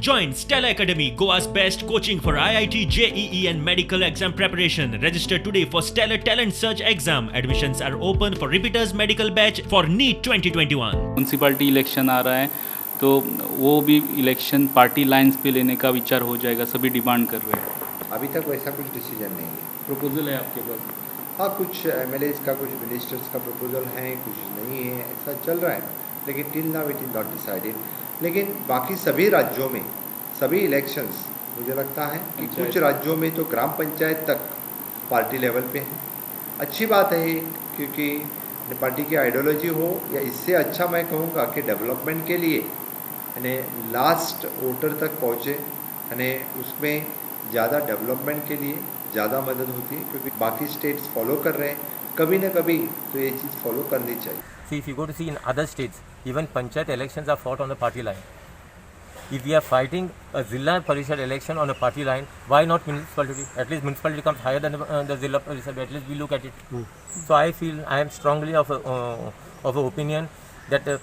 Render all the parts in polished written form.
Join Stella Academy, Goa's best coaching for IIT, JEE, and medical exam preparation. Register today for Stellar Talent Search exam. Admissions are open for repeaters medical batch for NEET 2021. Municipality election आ रहा है, तो वो भी election party lines pay लेने का विचार हो जाएगा, सभी डिमांड कर रहे हैं। अभी तक वैसा कुछ डिसीजन नहीं है। प्रपोजल है आपके पास? हाँ, कुछ एम का, कुछ मिनिस्टर्स का प्रपोजल है, कुछ नहीं है, ऐसा चल रहा है, लेकिन till now it is not decided. लेकिन बाकी सभी राज्यों में सभी इलेक्शंस, मुझे लगता है कि पंचायत। कुछ राज्यों में तो ग्राम पंचायत तक पार्टी लेवल पे है। अच्छी बात है ये, क्योंकि पार्टी की आइडियोलॉजी हो या इससे अच्छा मैं कहूँगा कि डेवलपमेंट के लिए यानी लास्ट वोटर तक पहुँचे, यानी उसमें ज़्यादा डेवलपमेंट के लिए ज़्यादा मदद होती है, क्योंकि बाकी स्टेट्स फॉलो कर रहे हैं, कभी ना कभी तो ये चीज़ फॉलो करनी चाहिए। See, if you go to see in other states, even panchayat elections are fought on the party line. If we are fighting a Zilla Parishad election on a party line, why not municipality? At least municipality comes higher than the Zilla Parishad. At least we look at it. So I feel I am strongly of a opinion that the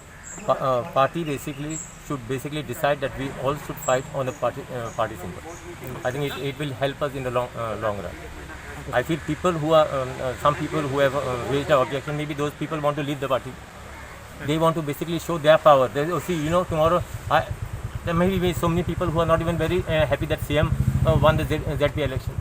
party basically should basically decide that we all should fight on the party symbol. I think it will help us in the long run. I feel people who are some people who have raised an objection, maybe those people want to leave the party. They want to basically show their power. They, oh, see, tomorrow there may be so many people who are not even very happy that CM won the ZP election.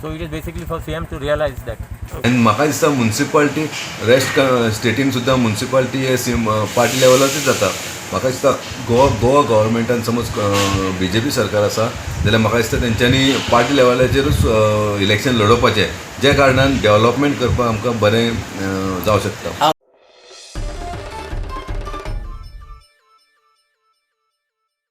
So it is basically for CM to realize that. आनी म्हाका दिसता municipality rest स्टेटीन सुद्दां municipality हे SIM party लेवलाचेर जाता। म्हाका दिसता गोवा गव्हर्मेंटान, समज बीजेपी सरकार आसा जाल्यार म्हाका दिसता तेंच्यांनी पार्टी लेवलाचेरूच इलेक्शन लडोवपाचें, ज्या कारणान डेवलपमेंट करपाक आमकां बरें जावं शकता।